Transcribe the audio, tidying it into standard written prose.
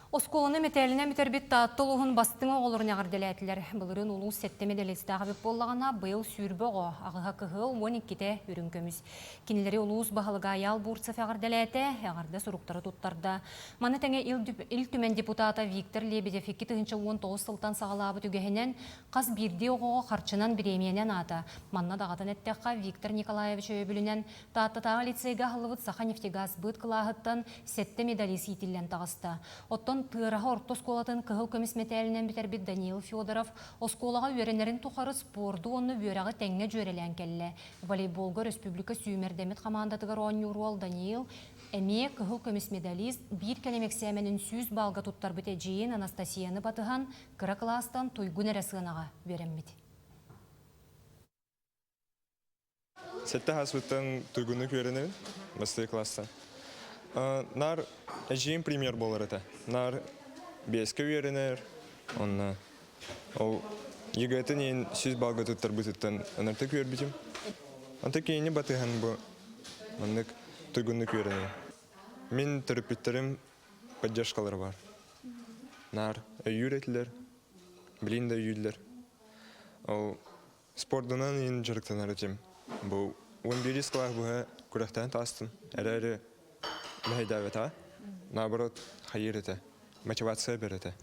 Оскуоланы мэтээлинэн бүтэрбит Таатта улууһун бастыҥ оҕолорун эҕэрдэлээтилэр. Былырыын улуус сэттэ медалистаах эбит буоллаҕына, быйыл 20 оҕо, аҕыһа кыһыл, 12-тэ үрүҥ көмүс. Кинилэри улуус баһылыга Айаал Бурцев эҕэрдэлээтэ, эҕэрдэ суруктары туттарда. Маны тэҥэ Ил Түмэн депутата Виктор Лебедев 2019 сылтан саҕалаабыт үгэһинэн хас биирдии оҕоҕо харчынан бириэмийэнэн аата. Манна даҕатан эттэххэ, Виктор Николаевич өйөбүлүнэн Тааттатааҕы лицейгэ аһыллыбыт Саханефтегазсбыт кылааһыттан сэттэ медалист иитиллэн таҕыста. Оттон Тыараһа орто оскуолатын кыһыл көмүс мэтээлинэн бүтэрбит Даниил Федоров оскуолаҕа үөрэнэрин тухары спорду уонна үөрэҕи тэҥҥэ дьүөрэлээн кэллэ. Волейболга өрөспүүбүлүкэ сүүмэрдэммит хамаандатыгар оонньуур уол Даниил эмиэ кыһыл көмүс медалист, биир кэлим эксээмэнин 100 баалга туттарбыт эдьиийин Анастасияны батыһан кыра кылаастан туйгун эрэ сыанаҕа үөрэммит. Сэттэ ааспыттан туйгуннук үөрэнэбин, бастакы класстан. Наар эдьиийим премьер буолар этэ. Наар биэскэ үөрэнэр, онно ол ЕГЭ-тин иһин 100 баллга туттарбытыттан ыныртык үөрбүтүм. Онто кинини батыһан бу маннык туйгуннук үөрэнэбин. Мин төрөппүттэрим поддержкалара бар. Наар өйүүр этилэр, билин да өйүүллэр. Ол Спордунан иин дьарыктанар этим. Бу 11 кылаас быһа күрэхтээн таастым. Эрээри мэһэйдээбэтэҕэ. Наоборот, хайыыр этэ. Мотивация бэр этэ.